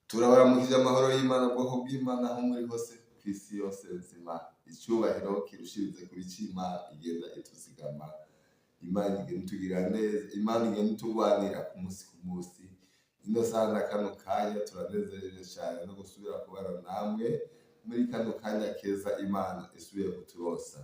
Turabaramukije amahoro y'Imana, bwoko bw'Imana aho muri hose kw'isi yose nzima. Icubahiro kirushirize kuba ic'Imana igenda ituzigama, Imana igenda itugirira neza, Imana igenda itugwanira ku munsi ku munsi. Ino saha na kano kanya turanezerewe cane no gusubira kubana namwe muri kano kanya keza Imana isubiye kuturonsa.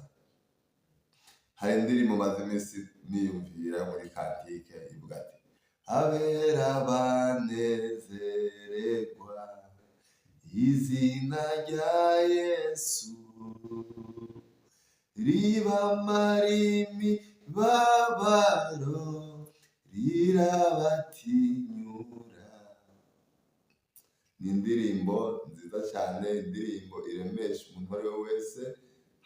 Hari indirimbo maze iminsi niyumvira muri cantique ivuga ati: "Abera banezererwa izina rya Yesu, ribamara imibabaro, rirabatinyura." Ni indirimbo nziza cyane, indirimbo iremesha umuntu uwo ari we wese.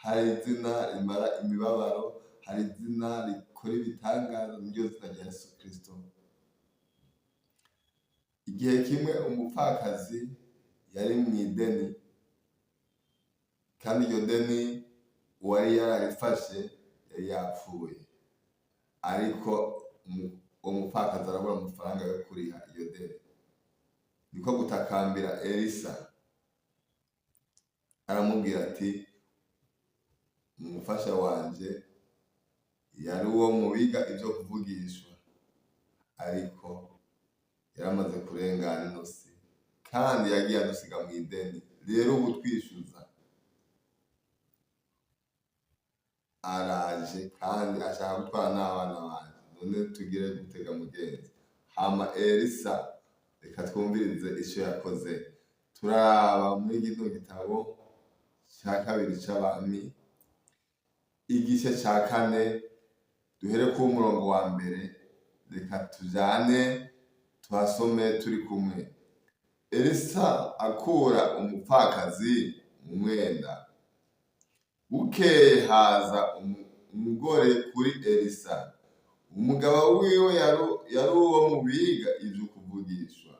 Hari izina rimara imibabaro, hari izina rikora ibitangaza, niryo zina rya Yesu Kristo. Igihe kimwe umupfakazi yari mu ideni, kandi iryo deni uwari yararifashe yari yapfuye, ariko uwo mupfakazi arabura amafaranga yo kuriha iyo deni. Niko gutakambira Elisa, aramubwira ati: "Umufasha wanje yari uwo mu biga ivyo kuvugishwa, ariko yaramaze kurengana ino si, kandi yagiye adusiga mu ideni. Rero ubu twishyuza araje, kandi ashaka gutwara n'abana banje. None tugire gutega mugenzi?" Hama Elisa, reka twumvirize ico yakoze. Turaraba muri kino gitabo ca kabiri c'Abami, igice ca kane, duhere ku murongo wa mbere. Reka tujane tuhasome turi kumwe. Elisa akura umupfakazi mu mwenda. Bukeye haza umugore kuri Elisa. Umugabo wiwe yari uwo mu biga ivyo kuvugishwa.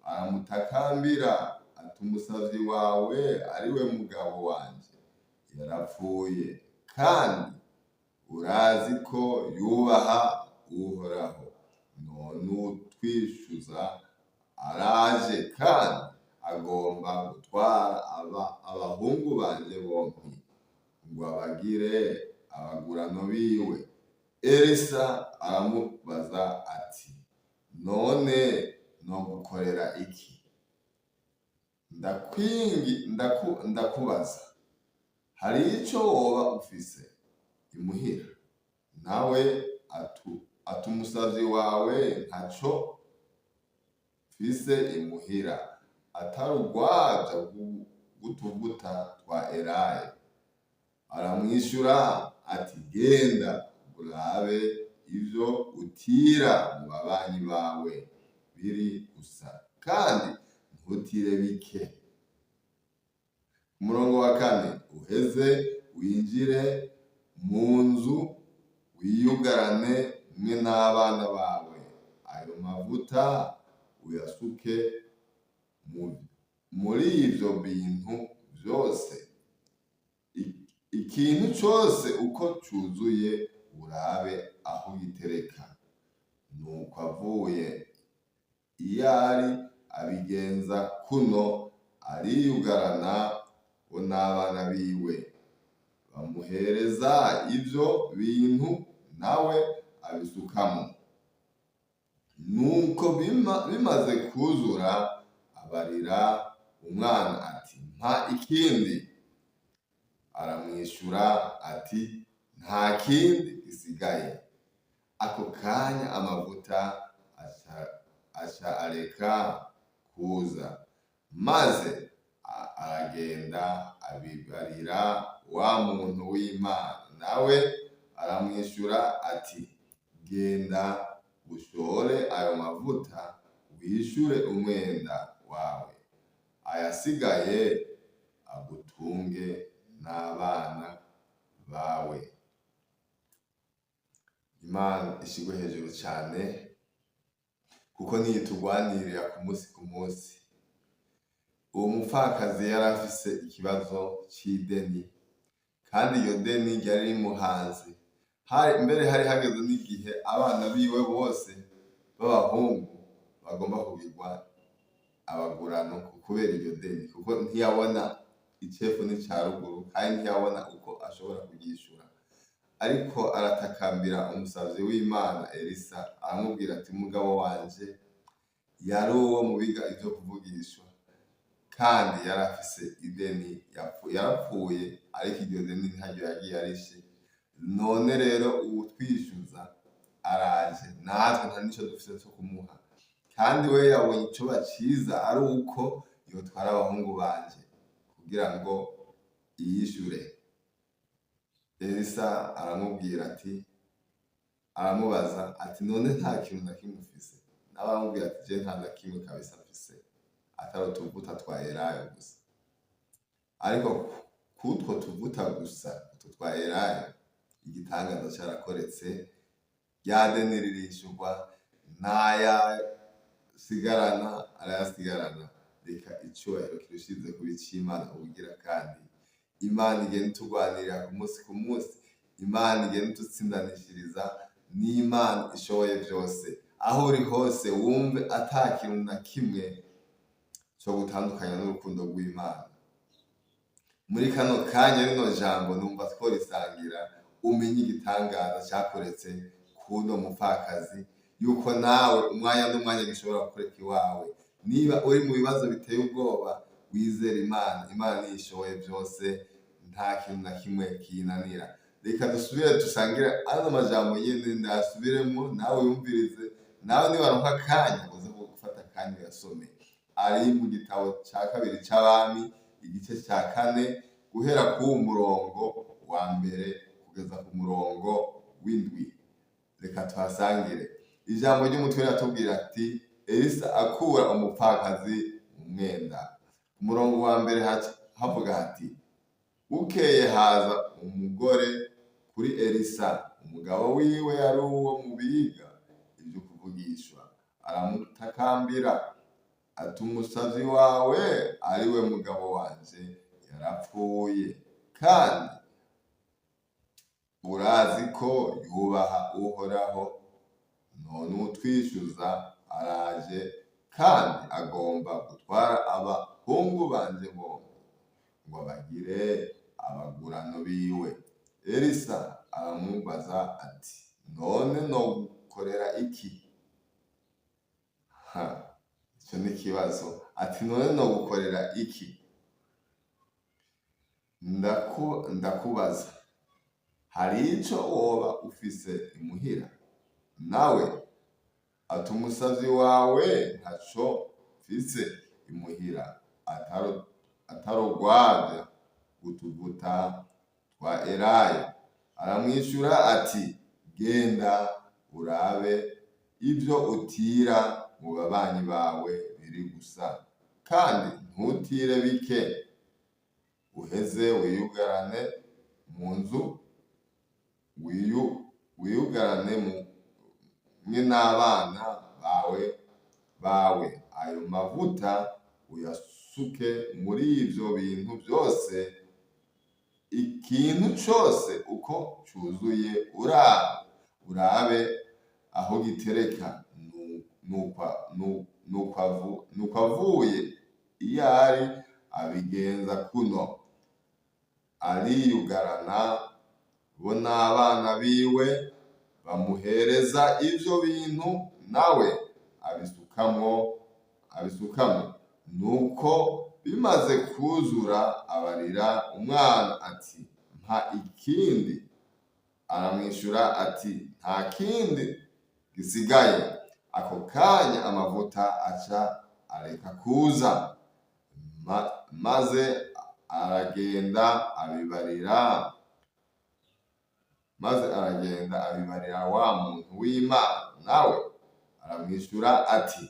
Aramutakambira ati: "Umusavyi wawe, ariwe mugabo wanje, yarapfuye, kandi urazi ko yubaha Uhoraho. None utwishuza araje, kandi agomba gutwara abahungu banje bompi ngo abagire abagurano biwe." Elisa aramubaza ati: "None nogukorera iki? Ndakubaza, hari ico woba ufise imuhira?" Nawe ati: "Umusavyi wawe, ntaco mfise imuhira atari urwabya rw'utuvuta twa elayo." Aramwishyura ati: "Genda urabe ivyo utira mu babanyi bawe biri gusa, kandi ntutire bike." Umurongo wa kane: "Uheze winjire mu nzu, wiyugarane mwe n'abana bawe, ayo mavuta uyasuke muri ivyo bintu vyose. Ikintu cose uko cuzuye, urabe aho gitereka." Nuko avuye iyo ari, abigenza kuno, ariyugarana bo n'abana biwe, bamuhereza ivyo bintu, nawe abisukamo. Nuko bimaze kuzura, abarira umwana ati: "Mpa ikindi." Aramwishura ati: "Nta kindi gisigaye." Ako kanya amavuta aca areka kuza. Maze aragenda abibarira wa muntu w'Imana, nawe aramwishyura ati: "Genda ushore ayo mavuta, wishyure umwenda wawe, ayasigaye agutunge n'abana bawe." Imana ishigwe hejuru cyane, kuko niyo itugwanirira ku munsi ku munsi. Uwo mupfakazi yari afise ikibazo c'ideni, kandi iryo deni ryari rimuhanze. Hari mbere hari hageze n'igihe abana biwe bose b'abahungu bagomba kugirwa abagurano kubera iryo deni, kuko ntiyabona icepfo n'ica ruguru kandi ntiyabona uko ashobora kuryishura. Ariko aratakambira umusavyi w'Imana Elisa, aramubwira ati: "Mugabo wanje yari uwo mu biga ivyo kuvugishwa, kandi yari afise ideni, yarapfuye, ariko iryo deni ntaryo yagiye arishe. None rero uwutwishyuza araje, natwe nta nico dufise co kumuha, kandi we yabonye icoba ciza ari uko yotwara abahungu banje kugira ngo yiyishure." Elisa aramubwira ati, aramubaza ati: "None nta kintu na kimwe ufise?" Nawe aramubwira ati: "Je nta na kimwe kabisa mfise atari utuvuta twa elayo gusa." Ariko kutwo tuvuta gusa, utwo twa elayo, igitangaza carakoretse, rya deni ririshurwa, n'ayasigarana arayasigarana. Reka icubahiro kirushize kuba ic'Imana ubugira kandi. Imana igenda itugwanirira ku munsi ku munsi, Imana igenda idutsindanishiriza, n'Imana ishoboye vyose. Aho uri hose wumve ata kintu na kimwe co gutandukanya n'urukundo rw'Imana. Muri kano kanya rino jambo numva tworisangira, umenye igitangaza cakoretse kuno mupfakazi, yuko nawe umwanya n'umwanya gishobora gukoreka iwawe. Niba uri mu bibazo biteye ubwoba, wizere Imana. Imana niyo ishoboye byose, nta kintu na kimwe kiyinanira. Reka dusubire dusangire ano majambo nyene, ndayasubiremo nawe yumvirize. Nawe nibaronka akanya, uze gufata akanya uyasome. Ari mu gitabo ca kabiri c'Abami, igice ca 4, guhera k'uwu murongo wa 1 kugeza ku murongo w'7. Reka tuhasangire. Ijambo ry'umutwe riratubwira ati: "Elisa akura umupfakazi mu mwenda." Umurongo wa 1 havuga hati: "Bukeye haza umugore kuri Elisa, umugabo wiwe yari uwo mu biga ibyo kuvugishwa, aramutakambira ati: 'Umusavyi wawe, ari we mugabo wanje, yarapfuye, kandi urazi ko yubaha Uhoraho. None uwutwishyuza araje, kandi agomba gutwara abahungu banje bombi ngo abagire abagurano biwe.' Elisa aramubaza ati: 'None nogukorera iki?'" Ha, ico ni ikibazo. Ati: "None nogukorera iki?" Ndakubaza, hari ico woba ufise imuhira?" Nawe ati: "Umusavyi wawe ntaco mfise imuhira atari urwabya utuvuta twa elayo." Aramwishura ati: "Genda urabe ivyo utira mu babanyi bawe biri gusa, kandi ntutire bike, uheze wiyugarane mu nzu, wiyugarane mwe n'abana bawe, ayo mavuta uyasuke muri ivyo bintu byose. Ikintu cose uko cuzuye, urabe aho gitereka." Nuko avuye iyo ari, abigenza kuno, ariyugarana bo n'abana biwe, bamuhereza ivyo bintu, nawe abisukamwo. Nuko bimaze kuzura, abarira umwana ati: "Mpa ikindi." Aramwishura ati: "Nta kindi gisigaye." Ako kanya amavuta aca areka kuza. Maze aragenda abibarira, maze aragenda abibarira wa muntu w'Imana, nawe aramwishura ati: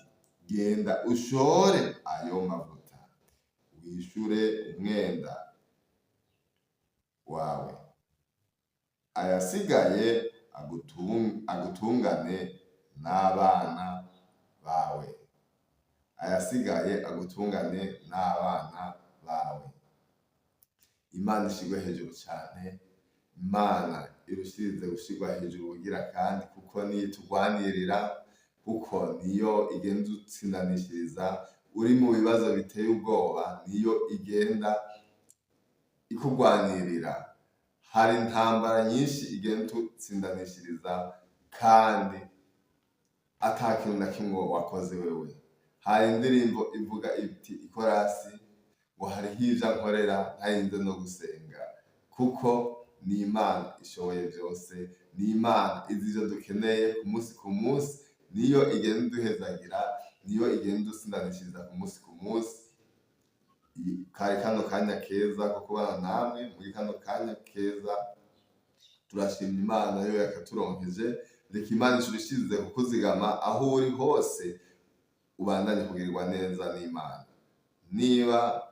"Genda ushore ayo mavuta, wishure umwenda wawe, ayasigaye agutungane n'abana bawe, ayasigaye agutungane n'abana bawe." Imana ishirwe hejuru cyane, Imana irushirize gushirwa hejuru bugira kandi, kuko niyo itugwanirira, kuko niyo igenda udutsindanishiriza. uri mu bibazo biteye ubwoba, niyo igenda ikugwanirira. Hari intambara nyinshi igenda itutsindanishiriza kandi ata kintu na kimwe wakoze wewe. Hari indirimbo ivuga iti ikorasi ngo hariho ivyo ankorera ntarinze no gusenga, kuko ni Imana ishoboye byose, ni Imana izi ivyo dukeneye ku munsi ku munsi, niyo igenda iduhezagira, niyo igenda idusindanishiriza ku munsi ku munsi. Kari kano kanya keza ko kubana namwe muri kano kanya keza. Turashima Imana yo yakaturonkeje. Reka Imana ishurishirize kukuzigama aho uri hose, ubandanye kugirirwa neza n'Imana. Niba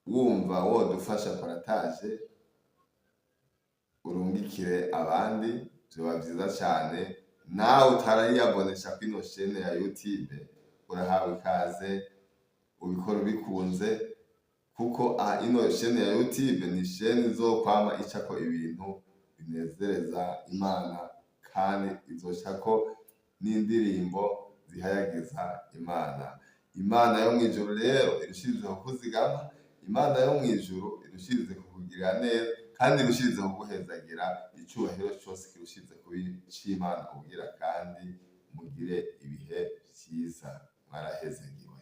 wumva wodufasha, partage, urungikire abandi, vyoba vyiza cane. Nawe utarayiyabonesha kwino chaîne ya YouTube, urahawe ikaze, ubikora ubikunze, kuko aha ino chaîne ya YouTube ni chaîne izokwama icako ibintu binezereza Imana, kandi izocako n'indirimbo zihayagiza Imana. Imana yo mw'ijuru rero irushirize kukuzigama, Imana yo mw'ijuru irushirize kukugirira neza, kandi irushirize kuguhezagira. Icubahiro cose kirushirize kuba ic'Imana. Kugira kandi mugire ibihe vyiza, mwarahezagiwe.